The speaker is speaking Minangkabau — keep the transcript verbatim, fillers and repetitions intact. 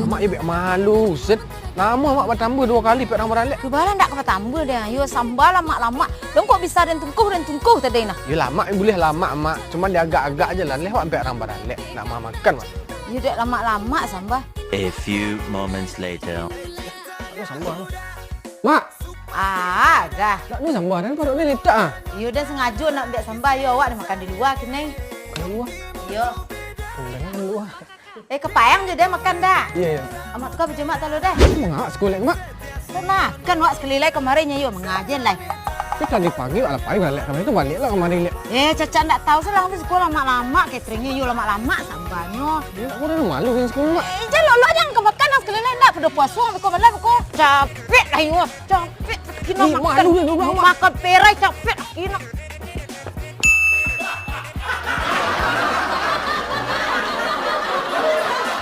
Amak yo bek malu, Set. Namo amak batambah duo kali pek rang baralek. Yo, baa ndak ka batambah deh. Yo, samba lamak-lamak. Dong kok bisa den tungkuh, den tungkuh tadi nah. Yo, lamak buliah lamak, Mak. Cuman diagak-agak se lah, leh wak ampek rang baralek. Nak mamakan, Mak. Yo, dek lamak-lamak samba. A few moments later. Ado samba, Mak. Mak! Ah, dah. Nak ni samba, den paruik ni litak, ah. Yo, den sangajo nak ambiak samba, yo, awak dah makan di lua kini. Makan di lua? Yo. Tumben di lua. Eh, kapayang jo deh makan dah. Iyo, iyo. Amak tukar baju amak talo deh. Manga sekolah, Mak? Kan wak sakali lai kamari nyo, yo, mangaji lai. Tapi tadi pagi wak lah pai baralek kamari tu, baliak lah kamari liak. Eh, cacak ndak tahu, salah ambil sekolah lamak-lamak, cateringnyo yo lamak-lamak, sambanyo. Yo, nak kurang malu kan sekolah, Mak? Eh, jan lolok, jan ka makan lah sakali lai, ndak pado puaso, beko malam, beko. Capek lah yo, capek. Kino makan, makan perai, capek. Kino.